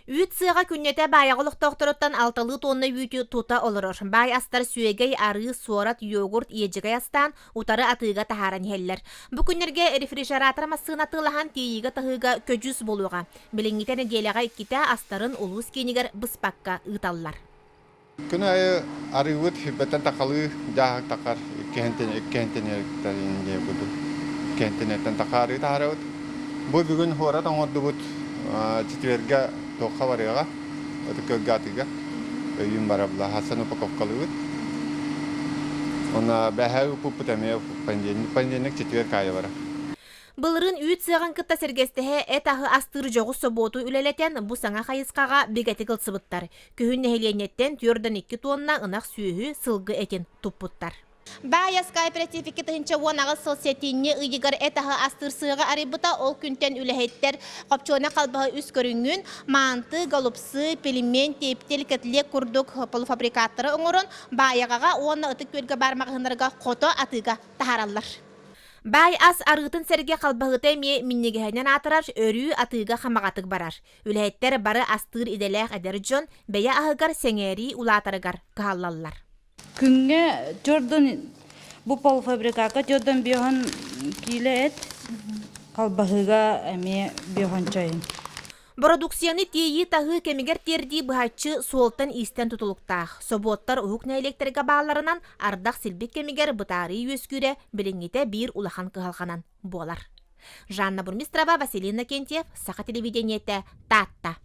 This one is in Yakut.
Үүт сыаҕа күннэтэ Баайаҕа олохтоохторуттан алталыы тонна үүтү тута олорор. Баай астар сүөгэй, арыы, суорат, йогурт, иэдьэгэй астаан, утары атыыга таһааран иһэллэр. Бу күннэргэ рефрижератор массыына атыылаһан тиэйиигэ-таһыыга көдьүүс буолуоҕа. Билиҥҥитэ нэдиэлэҕэ иккитэ астарын улуус киинигэр быспакка ыыталлар. Күн аайы арыыбыт сүүрбэттэн тахалыы дьааһык тахар иккиһин таха арыы таһаарабыт. Бу бүгүн хуорат оҥордубут четвергэ туохха барыаҕа Ытык Күөлгэ атыыга өйүүн барабыла хасан упаковкалыыбыт. Уонна бэһээ ыппыппыт эмиэ понедельник понедельник четверг аайы барар. Былырыын үүт сыаҕын кытта сэргэстэһэ эт аһы астыыр дьоҕус собуоту үлэлэтэн бу саҥа хайысхаҕа бигэтик ылсыбыттар. Күһүн нэһилиэнньэттэн 4,2 туонна ынах сүөһү, сылгы этин туппуттар. Баайас кооператив 2018 сыл сэтинньи ыйыгар эт аһы астыыр сыаҕы арыйбыта. Ол күнтэн үлэһиттэр хопчуона халбаһы үс көрүҥүн, маанты, голубцы, пельмень, тептель, котлет курдук полуфабрикаттары оҥорон Баайаҕаҕа уонна Ытык Күөлгэ баар маҕаһыыннарга хото атыыга таһаараллар. Баай ас арыытын сэргэ халбаһыта эмиэ минньигэһинэн аатырар, өрүү атыыга хамаҕатык барар. Үлэһиттэр бары астыыр идэлээх эдэр дьон бэйэ аһыгар сэҥээрии улаатарыгар кыһаллаллар. Күҥҥэ төрдөн бу полуфабрикакка төрдөн биоһон киилэ эт, халбаһыыга эмиэ биоһон чайын. Бородууксуйаны тиэйии-таһыы кэмигэр тиэрдии быһаччы суолтан-иистэн тутулуктаах. Собуоттар уһук нэһилиэктэргэ баалларынан ардах силбик кэмигэр бытаарыы үөскүүрэ билиҥҥитэ биир улахан кыһалҕанан буолар. Жанна Бурмистрова, Василий Иннокентьев, Саха телевидениетэ, Таатта.